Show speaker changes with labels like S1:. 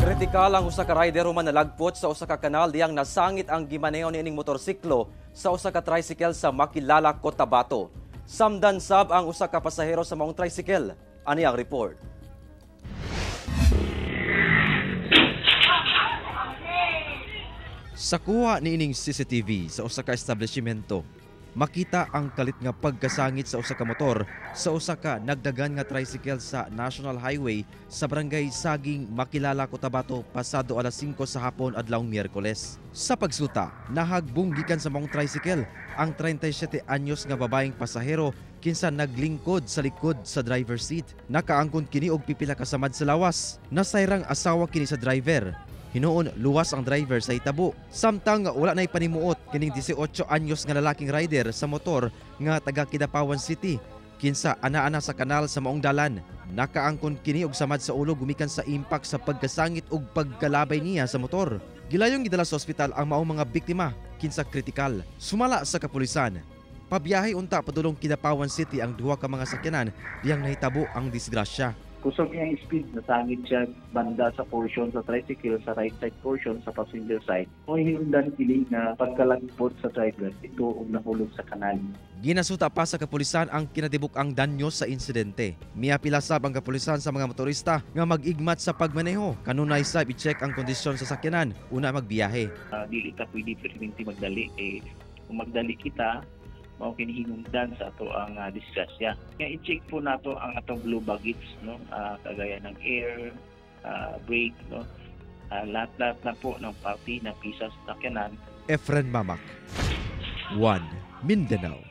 S1: Kritikal ang usa ka rider human nalagpot sa usa ka kanal diyang nasangit ang gimaneho niining motorsiklo sa usa ka tricycle sa Makilala, Cotabato. Samdan sab ang usa ka pasahero sa maong tricycle. Ani ang report. Sa kuha niining CCTV sa usa ka establishmento, makita ang kalit nga pagkasangit sa usa ka motor sa usa ka nagdagan nga tricycle sa National Highway sa Barangay Saging, Makilala, Cotabato pasado alas 5 sa hapon adlawng Miyerkules. Sa pagsuta, nahagbong gikan sa maong tricycle ang 37 anyos nga babaeng pasahero kinsa naglingkod sa likod sa driver seat. Nakaangkon kini og pipila ka samad sa lawas. Nasayrang asawa kini sa driver. Hinuon luwas ang driver sa itabo. Samtang wala na'y panimuot kining 18 anyos nga lalaking rider sa motor nga taga Kidapawan City kinsa ana-ana sa kanal sa maong dalan. Nakaangkon kini og samad sa ulo gumikan sa impact sa pagkasangit og pagkalabay niya sa motor. Gilayong gidala sa ospital ang maong mga biktima kinsa kritikal. Sumala sa kapulisan, pabiyahe unta padulong Kidapawan City ang duha ka mga sakyanan diyang nahitabo ang disgrasya.
S2: Kusog niyang speed, nasangit siya banda sa portion sa tricycle, sa right side portion, sa passenger side. O hinundan kini na pagkalagpot sa driver, ito og nahulog sa kanal.
S1: Ginasuta pa sa kapulisan ang kinatibuk ang danyo sa insidente. Miapila sab ang kapulisan sa mga motorista nga mag-igmat sa pagmaneho. Kanunay sab i-check ang kondisyon sa sakyanan una magbiyahe.
S2: Dili ta pwede perminti magdali. Kung magdali kita, mao kinihinungdan sa ato ang disgrasya. Nga i-check po nato ang atong blue baggage, no, kagaya ng air, brake, no, lahat-lahat na po ng party na pisa sa sakyanan.
S1: Efren Mamak, 1 Mindanao.